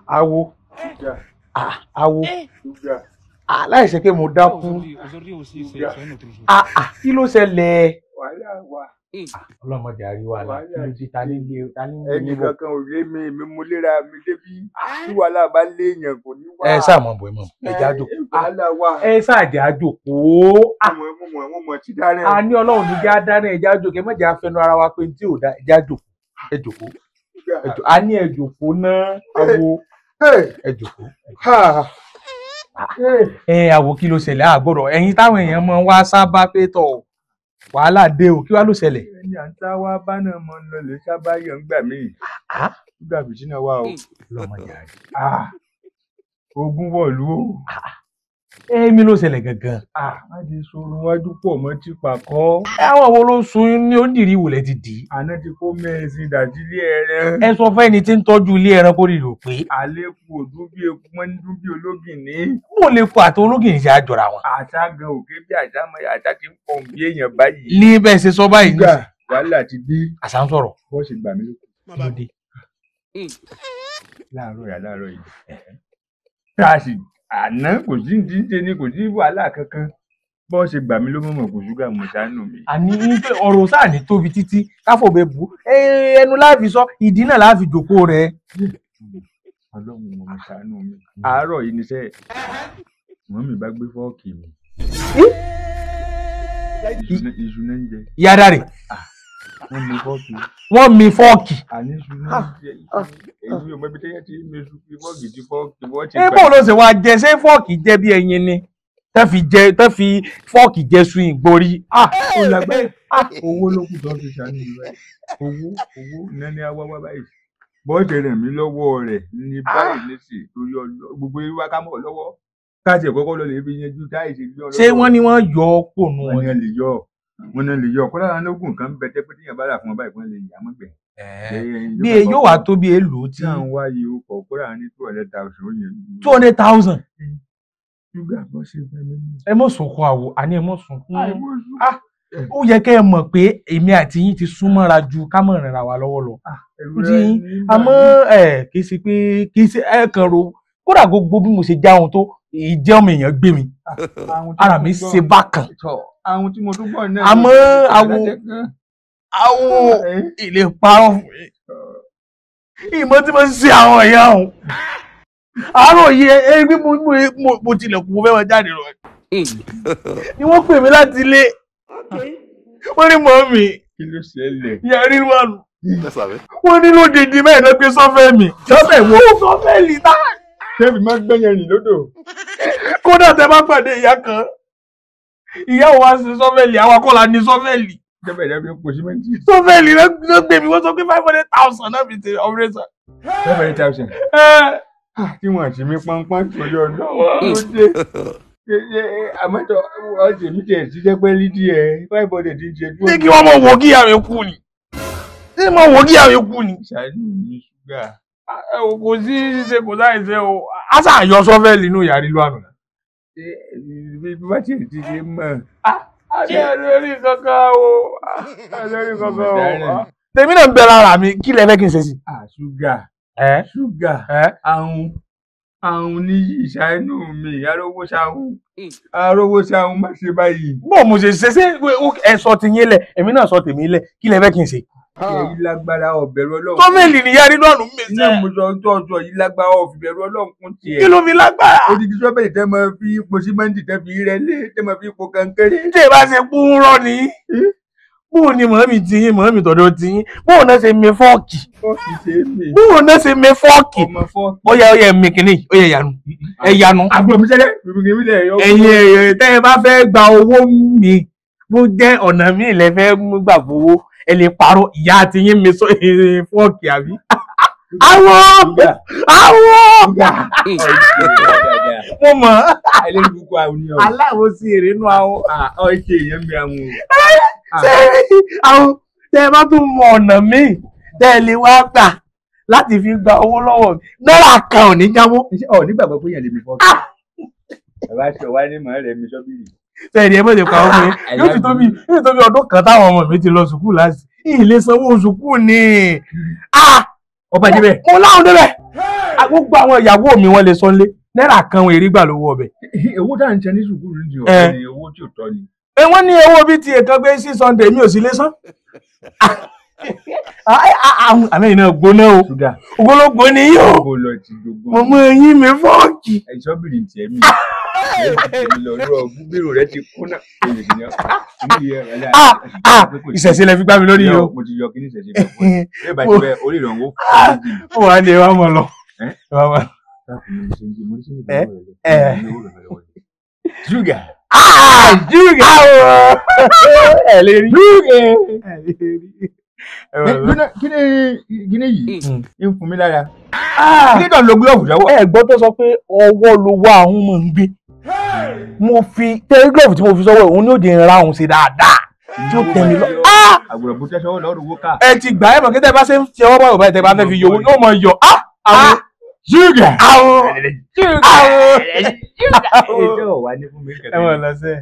Awo awo láìsí pé mo dákú kí ló ṣẹlẹ̀? Ọlọ́mọdé àríwá kí ló dé ta nílé ta nílé? Ẹnì kankan ò lé mi, èmi mo léra mi débi tí wàhálà bá lé èèyàn kò ní wá. Ẹ sáà mọ̀ bọ̀ ẹ mọ̀ ẹ jẹ́ àjò ẹ sáà jẹ́ àjò kó. Mo mọ̀ tí dáná. A ní Ọlọ́run ní jẹ́ àdáná ẹ jẹ́ àjò kẹ́ mọ̀jẹ̀ àfẹnu ara wa pé tí ò dá ẹ jẹ́ àjò ẹ jòkó a ní ẹ jòkó náà awo ẹ jòkó. Ẹ àwò kí ló ṣẹlẹ̀? Àgbọ̀dọ̀ ẹ̀yin táwọn èèyàn máa ń wá sábà pé tọ̀ wàhálà dé o, kí wàá ló ṣẹlẹ̀? Ẹni à ń tá wá bá náà mọ lọ lè sábà yọ̀ ń gbà míì nígbà fìtínà wà o. Lọ́mọdé àrí. Ogun wọ̀lú o. Èmi ló ṣẹlẹ̀ gangan. Má ti sọ̀rọ̀ wájú pọ̀ mọ́ tí pàkọ́. Àwọn wo ló ń sun ní onídìrí ìwòlẹ̀ ti dì í? Àná ti kó mẹ́ẹ̀sìn dàjí ilé ẹran. Ẹ sọ fẹ́ni tí ń tọ́jú ilé ẹran kó rí rò pé. Àlékún òdún bí eku mọ́ ní dún bí ológìnní. Mo lè kó àti ológìnní ṣe àjọra wọn. Àṣà gan òkè bí àṣà mọ àṣà ti ń pọ̀ bí èèyàn báyìí. Ní bẹ́ẹ̀ ṣe sọ báyìí ní. Wàhálà ti dé. Àṣà ń sọ̀rọ̀. Bọ́ọ̀sì gbà mí lóko. Lóde. Láàárọ̀ yìí. Tá a sì àná kò sí ní ṣe ni kò sí wàhálà kankan bọ́ ṣe gbà mí ló mọ̀mọ́ kò ṣúgà mọ̀ ṣàánú mi. Àní ọ̀rọ̀ sáà ní tóbi títí káfọ̀bẹ bù ẹnu láàfi sọ ìdí náà láàfi jòkó rẹ. Ọlọ́run mọ̀ ṣàánú mi. Àárọ̀ yìí níṣẹ́ mọ́ mi bá gbé fọ́ọ̀kì mi. Iṣu náà ń jẹ. Ìyá dáre. Wọ́n mi fọ́ọ̀kì. Wọ́n mi fọ́ọ̀kì. Àní iṣu náà ń jẹ. Èmi ò mọ ibi tẹ́yẹ tí mi iṣu fi fọ́ọ̀kì tí fọ́ọ̀kì wọ́n ti gbà. Ebo ló ṣe wá jẹ ṣé fọ́ọ̀kì jẹ bí ẹyin ni tẹ́ fi fọ́ọ̀kì jẹ sun ìgbórí. Ó lágbára owó ló kù tó fi ṣàánú mi báyìí. Owó nání awáwá báyìí. Bọ́ọ̀dì rẹ̀ mí lọ́wọ́ rẹ̀ ní báyìí nísì torí gbogbo irú wa ká mọ̀ lọ́wọ́. Káàtì ẹ̀kọ́kọ́ lọ lè fi yanjú táyì ṣe gbé ọlọ́wọ́. Ṣé wọ́n ní wọ́n yọ ọ́ kò nù wọn? Wọ́n lè yọ wọ́n lè yọ kódà lóògùn kan bẹ tẹ́ pé tíyàn bá rà fún ọ báyìí wọ́n lè yà mọ́gbẹ́. Bí e yóò wá tó bí èlò tí. Tí à ń wá yìí ó kọ̀ kódà ní 200,000 ó yẹn. 200,000. Ṣúgà bọ́ ṣe fẹ́ mi. Ẹ mọ̀ sunkún àwò àní ẹ mọ̀ sunkún. Ó yẹ kẹ́ ẹ mọ̀ pé èmi àti yín ti súnmọ́ra ju ká mọ̀ rìnrìn àwa lọ́wọ́ lọ. Àmọ́ ẹ kì í ṣe pé kì í ṣe ẹ kàn ro kódà gbogbo bí mo ṣe já ohun tó ìjẹ́ ọmọ èèyàn gbé mi. Ara mi ṣe bákan. Àwọn tí mo tún gbọ́ náà. Àmọ́ àwọn ilé parọ́ fún mi. Ìmọ̀ tí mo ṣe àwọn ìyá òun. Àárọ̀ yìí ẹgbẹ́ mo tilẹ̀kùn mo fẹ́ máa jáde lọ. Ni wọ́n pè mí láti ilé. Wọ́n ní mọ̀ mi. Kí ló ṣẹlẹ̀? Ìyá rí wà nù. Wọ́n ní lódìdí mẹ́rin ló gbé sọ́fẹ́ mi. Sọ́fẹ́ wo? Sọ́fẹ́ lì tá. Ṣé mi máa ń gbẹ́yẹn rìn lódò? Kódà tẹ bá pàdé ìyá kan. Ìyá wa ṣe sọ́fẹ́lì, àwa kọ́ la ní sọ́fẹ́lì. Sọ́fẹ́lì ẹ fi po símẹ́ǹtì. Sọ́fẹ́lì ló gbé mi, wọ́n sọ pé 500,000 náà fi ṣe operation. 500,000. Tí wọ́n ṣe mí pọ́npọ́n torí ọ̀nà wọn ló dé. Àmọ́tọ̀ ọ̀sẹ̀ mi tiẹ̀ ṣiṣẹ́ pẹ́ẹ́lí díẹ̀ 500 ti ń ṣe. Ṣé kí wọ́n mọ̀ wò kí ìyá mi kú ni? Ṣé mọ̀ wò kí ìyá mi kú ni? Ṣàánú mi ṣúgà. Kò sí ṣíṣe kò sáì ṣe o. A ṣáà yọ sọ́fẹ́lì inú ìyá rí lónìí. Bí bá tiẹ̀ ti ṣe mọ̀. Àlórí kankan o. Àlórí kankan o. Tèmi náà ń bẹ lára mi, kí lẹ fẹ́ kí n ṣe sí? Ṣúgà. Ṣúgà. Àrùn ní ìṣàánú mi, arówó ṣàhùn. Arówó ṣàhùn má ṣe báyìí. Bó mo ṣe ṣe ṣé ẹ sọ ti yín lẹ̀, èmi náà sọ tèmi lẹ̀, kí lẹ fẹ́ kí n ṣe? Èyí lágbára ọ̀bẹ̀rù Ọlọ́run. Sọ́fẹ̀lì nìyá nínú ọ̀nù mi sẹ́. Ní mo sọ tó ọjọ́ yìí lágbára ọ̀fìbẹ̀rù Ọlọ́run kún tiẹ̀. Kí ló fi lágbára? Odidi sọ́fẹ̀lì tẹ́ máa fi ipò símẹ́ǹtì tẹ́ fi rẹ́lé tẹ́ máa fi ipò kankéré. Ṣé ìbá ṣe kúrọ́ ni? Bóò ni mọ̀mí ti yín, mọ̀mí tọ̀dọ̀ ti yín, bóò náà ṣe mi fọ́ọ̀kì. Fọ́ọ̀kì ṣe é mi. Bóò náà ṣe mi fọ́ọ̀kì. Ọmọ fọ́ọ̀kì. Ó yẹ ó yẹ mi kìíní, ó yẹ yanu. Ẹ yanu. Àbúrò mi sẹ́lẹ̀, ẹ̀yin ẹ̀yin tẹ́ ẹ bá fẹ́ gba owó mi, bó jẹ́ ọ̀nà mi lẹ fẹ́ gbà gbowó, ẹ lè parọ́ ìyá àti yín mi sọ fọ́ọ̀kì àbí. Awo! Awo! Mo mọ̀. Aláwo sí èrè nú awo. Ọ̀ṣẹ̀ èèyàn mi àwọn. Ṣé àwọn tẹ́ ẹ bá tún mọ ọ̀nà míì tẹ́ ẹ lè wá gbà láti fi gba owó lọ́wọ́ mi náírà kan ò ní jáwọ́. Ọ̀ nígbàgbọ́ pé èèyàn lè mi fọ́ọ̀kì. Bàbá aṣọ wa ní màá rẹ̀ mi sọ́bìrì. Sẹ́yìn ẹ mọ̀jẹ̀ pa ọmọ yẹn yóò ti tó bí ọdún kan táwọn ọmọ mi ti lọ sùkúù láti ìlé sanwó sùkúù ni. Ọba débẹ̀. Mo láwọn débẹ̀. Gbogbo àwọn ìyàwó mi wọ́n lè sọ nílé náírà kan wọn èrè gbà lówó ọbẹ̀. Owó tá à ń ṣe ní sùkúù ní ọ̀fẹ́ ni owó tí ò tọ́ ni. Wọ́n ní owó bíi ti èkan pé 600 mi ò sí lé san. Àmì iná gbóná o, ògbólógbò ni yóò. Mo mọ eyín mi fọ́ọ̀kì. Ìṣọ́bìrì tiẹ̀ mi bírò rẹ ti kún náà. Ìṣẹ̀ṣe lẹ fi gbá mi lórí yìí o. Mo ti yọ kí ní ìṣẹ̀ṣe bẹ̀ fún ẹ. Bí ìbá ti bẹ orí ìrànwọ́ fún mi. Ó wà ní ẹ wá mọ̀ lọ. Ṣúgà. Ṣúgà. Ẹ lè rí. Ṣúgà. Kí ni yìí ń fún mi lára? Kí ni tó ń lo gílọ́ọ̀fù sọ́wọ́? Ẹ gbọ́ tó sọ pé ọwọ́ ló wá àwọn ọmọ ń gbé. Mo fi tẹ́lifíọ̀fù tí mo fi sọ́wọ́ òun ní òde ń ra òun ṣe dáadáa tí ó tẹ̀ mí lọ. Àgùrọ̀ bó tẹ́sán lọ́rùn owó ká. Ẹ ti gbà ẹ mọ̀ kí tẹ́ bá ṣe ń ṣe ọwọ́ báyìí báyìí tẹ́ bá fẹ́ fi yọ owó yóò mọ yọ. Àwọn Ṣúgà. Àwọn Ṣúgà. Ẹ wọ́n lọ sẹ́ẹ̀.